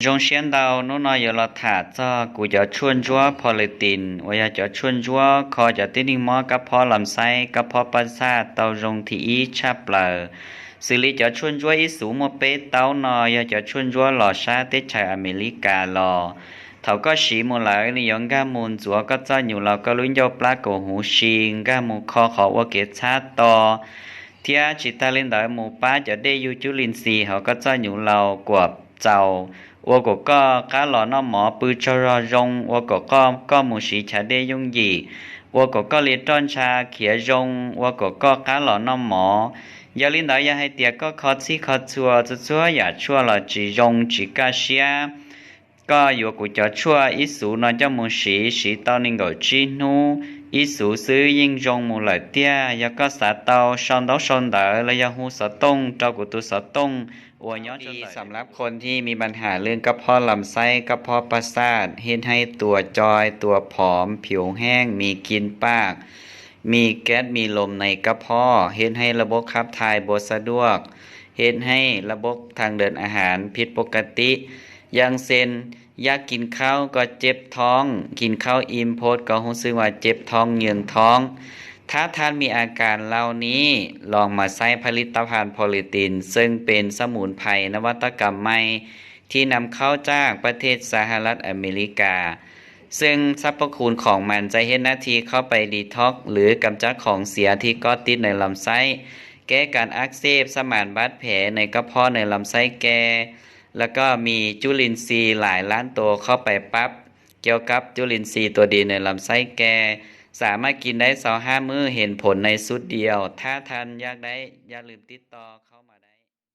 Zoo siab ntau, hnub no yuav los tham txog kuv cov tshuaj ntsuab Politin uas yog cov tshuaj ntsuab kho cov tib neeg mob kab phob lam xaib, kab phob paj xaj tau zoo thib ib tshaj plaws. Xws li cov tshuaj ntsuab ib xuv muaj peb taub no yog cov tshuaj ntsuab los sab teb chaws Amelikas los. Thaum koj siv mus lawm nws yuav nkag mus ntxuav koj txoj nyuj laus koj lub ncauj plab kaum huv si, nkag mus kho qhov ua kev txhab to, thiab tsis tas li ntawd mus pab cov dej yug cub li ntxis hauv koj txoj nyuj laus kuam txaus, ua kom koj qab los noj mov pw tsaug zog zoo, ua kom koj mus siv chav dej yooj yim, ua kom koj li roj ntsha khiav zoo, ua kom koj qab los noj mov. Yog li ntawd yog hais tias koj kho txhij kho txhua, txhua txhua yam tshuaj los tsis zoo tsis kaj siab, koj yuav kuv cov tshuaj ib xuv no coj mus siv, siv tau nees nkaum tsib hnub, ib xuv xwb yeej zoo mus lawm tiag. Yog koj xav tau sau ntaub sau ntawv los yog hu xov tooj rau kuv tus xov tooj uas nyob rau ntawm สำหรับคนที่มีปัญหาเรื่องกระเพาะ ลำไส้ กระเพาะประสาท เฮ็ดให้ตัวจ้อย ตัวผอม ผิวแห้ง มีกลิ่นปาก มีแก๊ส มีลมในกระเพาะ เฮ็ดให้ระบบขับถ่ายบ่สะดวก เฮ็ดให้ระบบทางเดินอาหารผิดปกติ อย่างเช่น อยากกินข้าวก็เจ็บท้อง กินข้าวอิ่มโพด ก็รู้สึกว่าเจ็บท้อง เยืองท้อง ถ้าท่านมีอาการเหล่านี้ ลองมาใช้ผลิตภัณฑ์ Politin ซึ่งเป็นสมุนไพรนวัตกรรมใหม่ ที่นำเข้าจากประเทศสหรัฐอเมริกา ซึ่งสรรพคุณของมันจะเฮ็ดหน้าที่เข้าไป detox หรือ กำจัดของเสียที่เกาะติดในลำไส้ แก้การอักเสบ สมานบาดแผลในกระเพาะ ในลำไส้แก่ แล้วก็มีจุลินทรีย์หลายล้านตัวเข้าไปปรับเกี่ยวกับจุลินทรีย์ตัวดีในลำไส้แก่ สามารถกินได้ซาวห้ามื้อ เห็นผลในชุดเดียว ถ้าท่านอยากได้ อย่าลืมติดต่อ